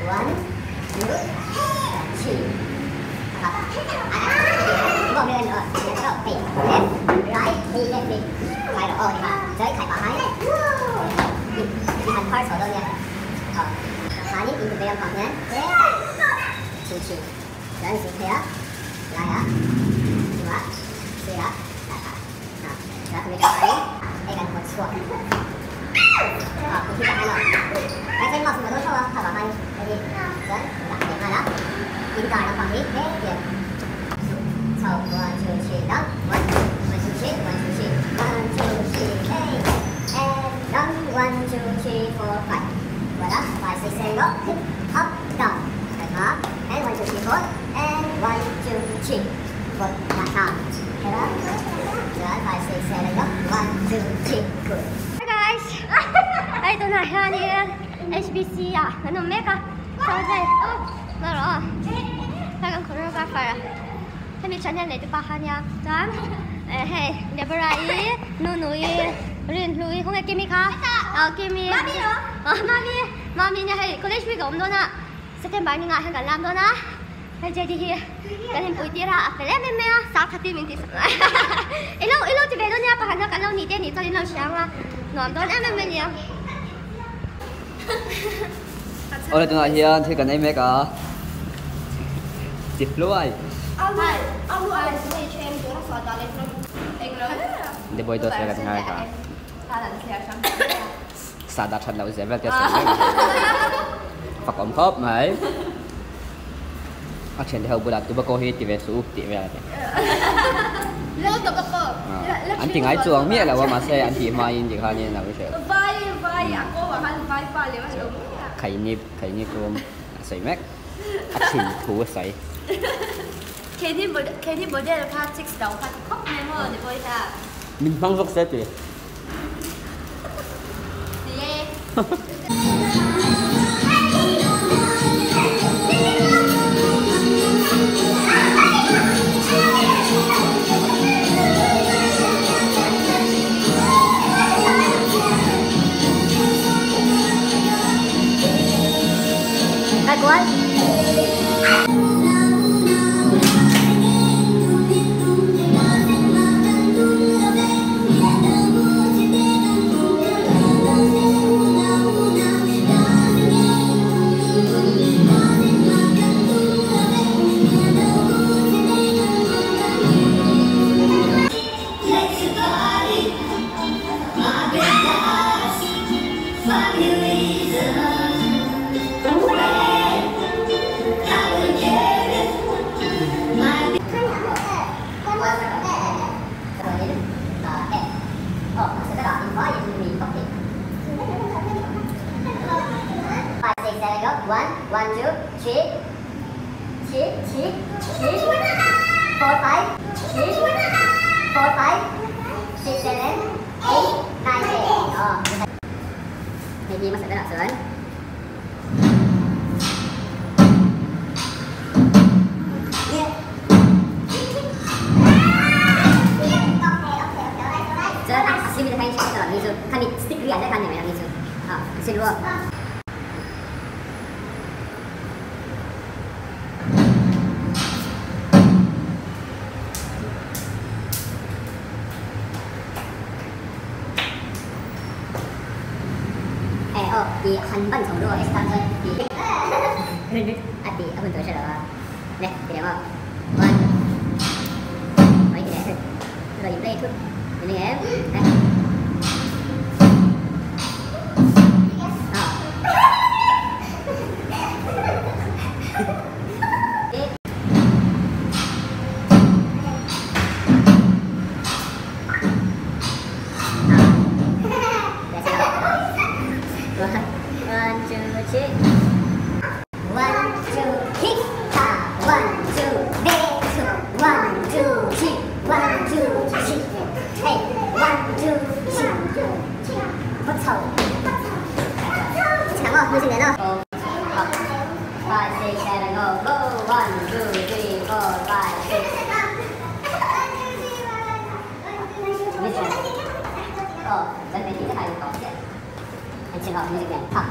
One, two, three. Left, right, left, left. 1, 2, 3, 4, 5. Voilà, 5, 6, 7, go. Up, down. Up, and 1, 2, 3, 4. And 1, 2, 3, 4. 5, 6, 7, go. 1, 2, 3, good. Hi guys. Ai tôi này ha ni HBC à, nó mẹ cả. Sao vậy? Nó rồi. Ta kan choreographer à. Hemi channel nei te pa hania. Chuan hei Deborah i Nunu i Rin Hlui khawnge Kimi kha. Kimi. Mami ro. Mami. Mami nia hei college week a awm dawn a. September ni ngah hian kan lam dawn a. Hei JD hi kan inpui tir a, a fel em em mai a, sang khatin min tih sak mai. Ilo ilo ti ve dawn nia pakhat na kan lo nih te nih chuan in lo hria ang a, nuam dawn em em mai nia. Awle tunah hian thil kan ei mek a, ti hluai. Deboy dawt vel kan ngai kha. Sa dah that loh zia vel te a sawi reng a, fak awm khawp mai. A thiante ho bulah tobacco hi ti ve suh u tih vel a ti. An ti ngai chuang miah lo a mahse an tih hmain ti khanin a lo hrilh. Khaini khaini tum a sawi mek a thin thu a sawi. Min hmang zawk se ti. 1, 1, 2, 3, 3, 3, 3, 4, 5, 6, 4, 5, 6, 7, 8, 9, 10. Oh. Hei hi hmasa berah chuan chuan a simi te kha in hriat ni chu khami stick riah vek a ni mai ang ni chu a sin ruak. I han ban chho luah tan chuan i a tih a hun tur hre lo a le ti leh maw one mai ti leh rawn in play thut ni ning em le One, two, three. 1, 2, kick. 1, 2, back, 2. 1, 2, 3. 1, 2, 3. Hey, 1, 2, 3. Bắt đầu. Chẳng có, music đến đâu. 5, 6, 7, go, go. 1, 2, 3, 4, 5, 6. Music. Oh, vẫn phải tí cái bài có chứ. Anh chưa học music này. Học.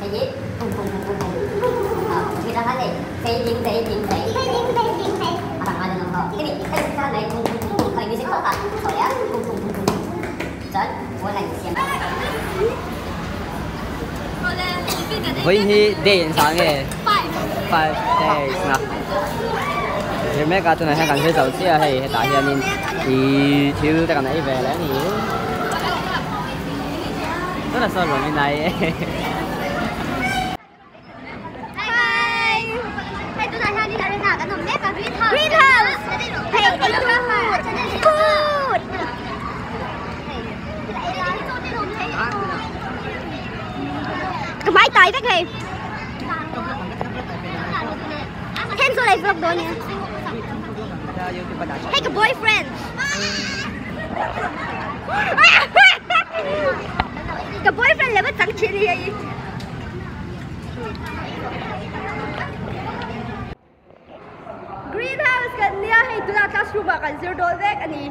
Hei hi pum pum pum pum pum. Khi ta hei phei ding phei ding phei. Phei ding phei ding phei. A bang ngai dawn lo. Hemi hemi ta mai pum pum pum pum khami music kha chho leh a pum pum pum pum chuan wall a insiam. Vawiin hi day an sa nge? 5 days na. Zir mek a tunah hian kan zir zo chiah a hei hetah hianin ih thil te kan ei ve leh a ni. Tunah sawn rawn in ai e. Ka hmai tai vek hei. Then chu lei vlog dawn nia. Hei ka boyfriend. Ka boyfriend leh va chang thin hi hei. Green house kan nia hei tunah classroom ah kan zir dawn vek a ni.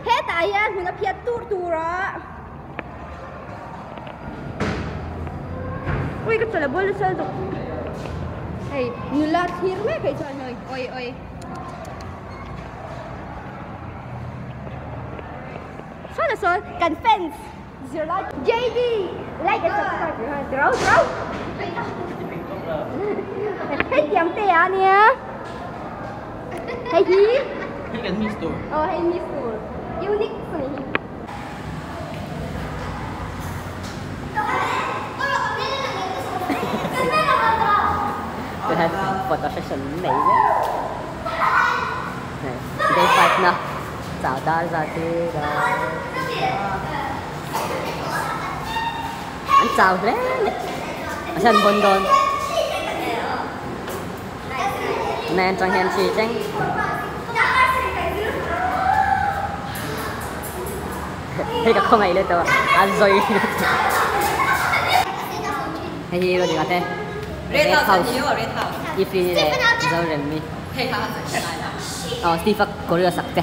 Hetah hian hmun a phiat tur tur a. Ui ka chawlh a bul nasa lutuk. Hei nula thlir mek hei chuan oi oi oi. Sawn a sawn kan fans zirlai JD like and subscribe tirau tirau. Hei tiang te a nia. Hei hi. Hei kan miss tur. Oh hei miss tur. Unique a ni hi. Photo session nei mek. Day 5 na. Chau dar zat hi an chau hle a ni. A hlan bawn dawn. Nen chang hian chi thleng. Hei ka khawngaih leh tawh a zawi hei hi rawn ingat e red house ifrin leh zoremmi aw steve a kawr a sak te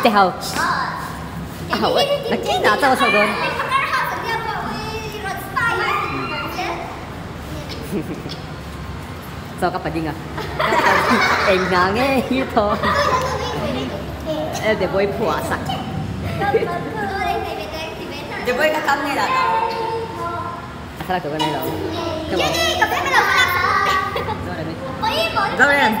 te ho a ho e nakinah chauh a chhuak dawn. Chaw ka pading a eng hna nge hi thaw the boy phuah sak The boy ka kam nei lah ta. A thlalak tur ka nei lo. Zoren.